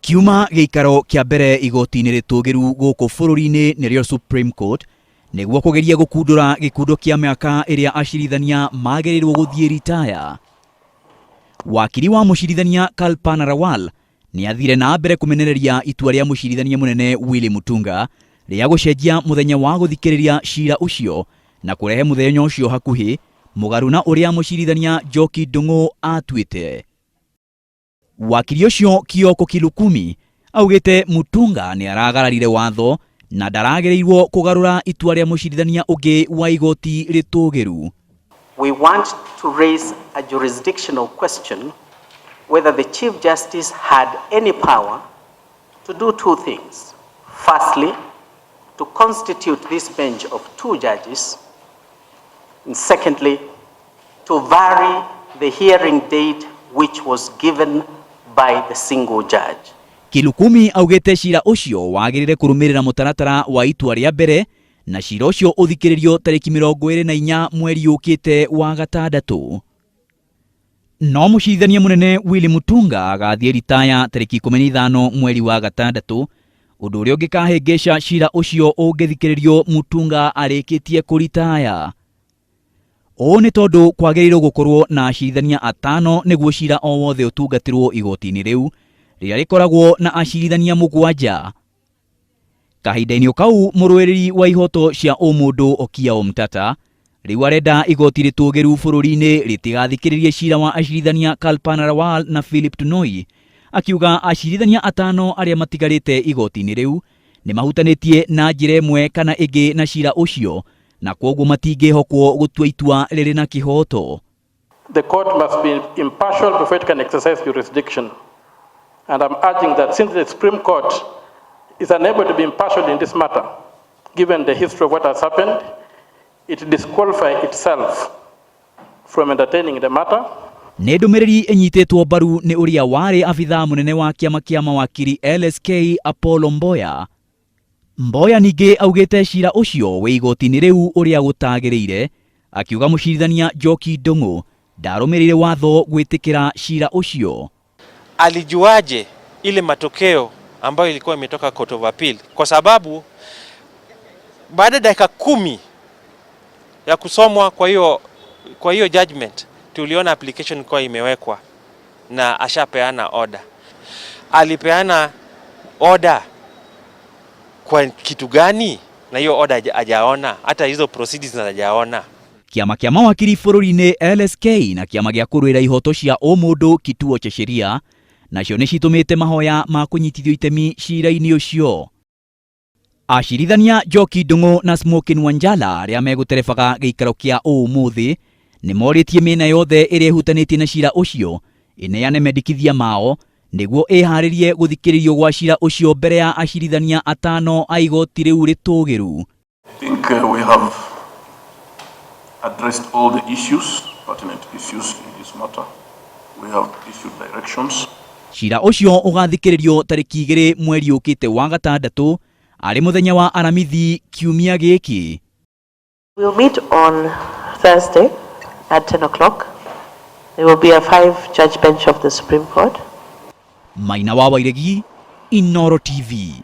Kiuma gĩikaro kĩa mbere igoti-inĩ rĩtũgĩru gũkũ bũrũri-inĩ nĩrĩo Supreme Court nĩguo kũgeria gũkundũra gĩkundo kĩa mĩaka ĩrĩa acirithania magĩrĩirwo gũthiĩ ritaya. Wakiri wa mũcirithania Kalpana Rawal nĩ athire na mbere kũmenereria itua rĩa mũcirithania mũnene Willy Mutunga rĩa gũcenjia mũthenya wa gũthikĩrĩria cira ũcio na kũrehe mũthenya ũcio hakuhĩ mũgarũ na ũrĩa mũcirithania Njoki Ndung'u atuĩte. Wakiri ũcio Kioko Kilukumi augĩte Mutunga nĩ aragararire watho na ndaragĩrĩirwo kũgarũra itua rĩa mũcirithania ũngĩ wa igoti rĩtũgĩru. We want to raise a jurisdictional question whether the Chief Justice had any power to do two things. Firstly, to constitute this bench of two judges, and secondly, to vary the hearing date which was given by the single judge. Kilukumi augĩte cira ũcio wagĩrĩire kũrũmĩrĩra mũtaratara wa itua rĩa mbere na cira ũcio ũthikĩrĩrio tarĩki 24 mweri ũkĩte wa gatandatũ. No mũcirithania mũnene Willy Mutunga agathiĩ ritaya tarĩki 15 mweri wa gatandatũ, ũndũ ũrĩa ũngĩkahĩngĩca cira ũcio ũngĩthikĩrĩrio Mutunga arĩkĩtie kũritaya. Ũũ nĩ tondũ kwagĩrĩirwo gũkorwo na acirithania atano nĩguo cira o wothe ũtungatĩrwo igoti-inĩ rĩu rĩrĩa rĩkoragwo na acirithania mũgwanja. Kahinda-inĩ o kau mũrũĩrĩri wa ihoto cia ũmũndũ Okiya Omtatah rĩu arenda igoti rĩtũgĩru bũrũri-inĩ rĩtigathikĩrĩrie cira wa acirithania Kalpana Rawal na Philip Tunoi, akiuga acirithania atano arĩa matigarĩte igoti-inĩ rĩu nĩ mahutanĩtie na njĩra ĩmwe kana ĩngĩ na cira ũcio na kwoguo matingĩhokwo gũtua itua rĩrĩ na kĩhoto. The court must be impartial before it can exercise jurisdiction. And I'm urging that since the Supreme Court is unable to be impartial in this matter, given the history of what has happened, it disqualify itself from entertaining the matter. Nĩ ndũmĩrĩri ĩnyitĩtwo mbaru nĩ ũrĩa warĩ abithaa mũnene wa kĩama kĩa mawakiri LSK Apollo Mboya. Mboya ningĩ augĩte cira ũcio wĩ igoti-inĩ rĩu ũrĩa gũtagĩrĩire, akiuga mũcirithania Njoki Ndung'u ndarũmĩrĩire watho gwĩtĩkĩra cira ũcio. Alijuaje ile matokeo ambayo ilikuwa imetoka Court of Appeal? Kwa sababu baada ya dakika 10 ya kusomwa kwa hiyo judgment tuliona application kwa imewekwa na ashapeana order. Alipeana order kwa kitu gani? Na hiyo order hajaona, hata hizo proceedings hajaona. Kĩama kĩa mawakiri bũrũri-inĩ LSK na kĩama gĩa kũrũĩra ihoto cia ũmũndũ Kituo cha Sheria nacio nĩ citũmĩte mahoya ma kũnyitithio itemi cira-inĩ ũcio. Acirithania Njoki Ndung'u na Smokin Wanjala arĩa megũterebaga gĩikaro kĩa ũmũthĩ nĩ morĩtie mĩena yothe ĩrĩa ĩhutanĩtie na cira ũcio ĩneane mendekithia mao nĩguo ĩharĩrie gũthikĩrĩrio gwa cira ũcio mbere ya acirithania atano a igoti rĩu rĩtũgĩru. I think we have addressed all the issues, pertinent issues in this matter. We have issued directions. Cira ũcio ũgathikĩrĩrio tarĩki 2 mweri ũkĩte wa gatandatũ arĩ mũthenya wa Aramithi kiumia gĩkĩ. We'll meet on Thursday at 10 o'clock. There will be a five-judge bench of the Supreme Court. Maina wa Wairegi, Inoro TV.